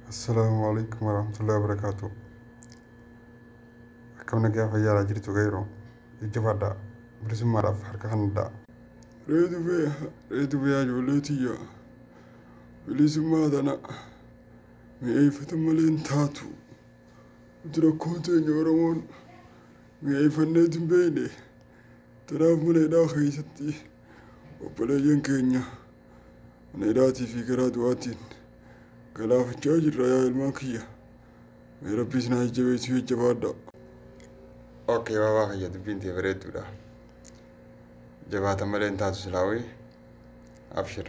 Assalaamu alaikum warahmatullahi wabarakatuh. Akkam nagaa fayyaadhaa jirtu qeerroo? Jajjabaadhaa. Bilisummaadhaaf harka kennadhaa. Reetu beeya, reetu beeya ijoollee tiyya. Bilisummaa tana mi'eeffatan malee hin taatu. Nuti rakkoon teenya Oromoon mi'eeffanneet hin beekne. Tanaaf mana hidhaa keessatti obboleeyyan keenya mana hidhaatii fi karaa du'aatiin galaafachaa jirra yaa ilmaan kiyya. Mee Rabbi isin haa jajjabeessu, jajjabaadhaa. Okay, baabaa kiyya, dubbiin tee bareedduudha. Jabaatan malee hin taatu silaawee. Abshir.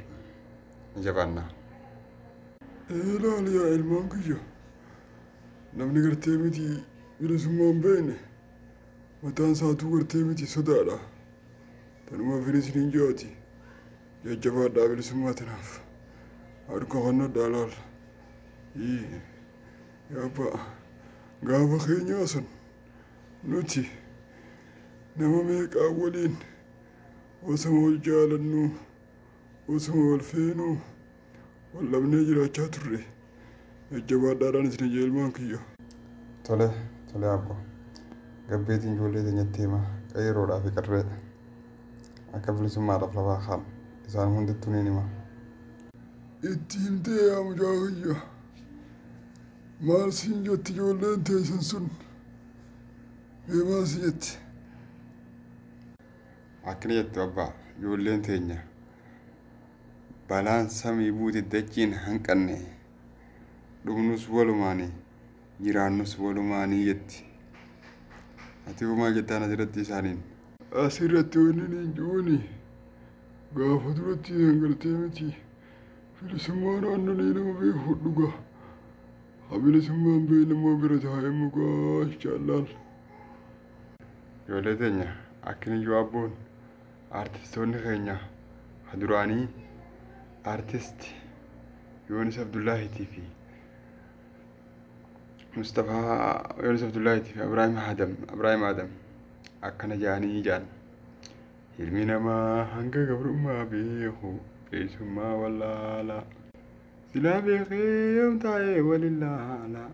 Ni jabaanna. Ilaali yaa ilmaan kiyya. Namni gartee miti bilisummaa hin beekne mataan isaatuu gartee miti sodaadha. Tanumaaf isiniin jaati. Jajjabaadhaa, bilisummaa tanaaf harka kennadhaa laal. Yaa abbaa, gaafa keenyaa sun nuti nama meeqaa waliin osuma wal jaalannuu, osuma wal feenuu wal dhabnee jiraachaa turre. Jajjabaadhaadhaan isin ijee ilmaan kiyya. Tole, tole abbo. Gabbeetiin ijoollee teenyatti hima, qeerroodhaa fi qarree akka bilisummaadhaaf lafaa kaan isaan hundattuu ni hima. Itti himtee yaa mucaa kiyya? Maal siin jetti ijoolleen teessan sun? Mee maal si jetti? Akkana jettu abbaa, ijoolleen teenya: balaan samii buute dachiin hanqanne, dhumnus walumaanii, jiraannus walumaanii jetti. Ati hoo maal jettaan asirratti isaaniin? Asirratti wanni niin ji'uuni gaafa duratti hangartee miti bilisummaan aannanii nama beeku dhuga. Ha bilisummaan beekne immoo bira taa'ee mukaa inshaallaal. Ijoollee teenya, akkiniyyuu abboon aartistoonni keenya ha duraanii aartist Yoonis Abdullaahiitii fi Mustafaa Yoonis Abdullaahiitii fi Abraahim Adam akkana jaanii jaan: "Ilmi namaa hanga gabrummaa beeku bilisummaa wallaalaa, silaa beekee yoom taa'ee walillaala,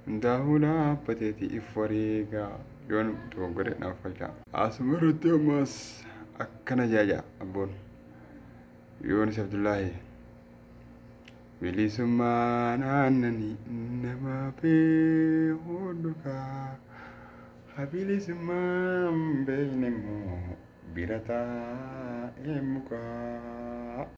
hundaafuu dhaabbateeti if wareegaa." Yoon dogoggore naaf falchaa. Asuma irratti ammaas akkana jaaja abboon Yoonis Abdullaahi: "Bilisummaan aannanii nama beeku dhugaa, ha bilisummaan beekne immoo bira taa'ee mukaa."